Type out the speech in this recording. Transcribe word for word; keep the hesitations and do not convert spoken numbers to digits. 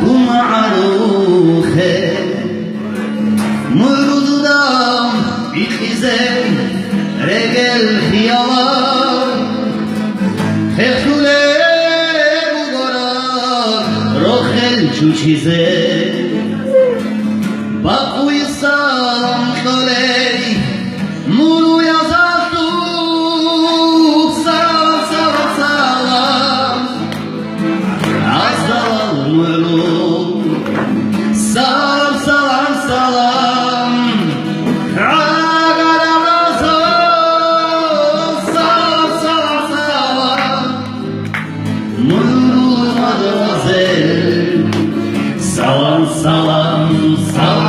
Бумагьарухъе мурудуда бикъизе регел хиялал, хехулеб бугора рохел чучизе. Бакъуйсам кьолей муруязалъул салам, салам, салам. Аздалал мурул салам, салам, салам. ГӀагарабазул салам, салам, салам. Мурул мадазел салам, салам, салам.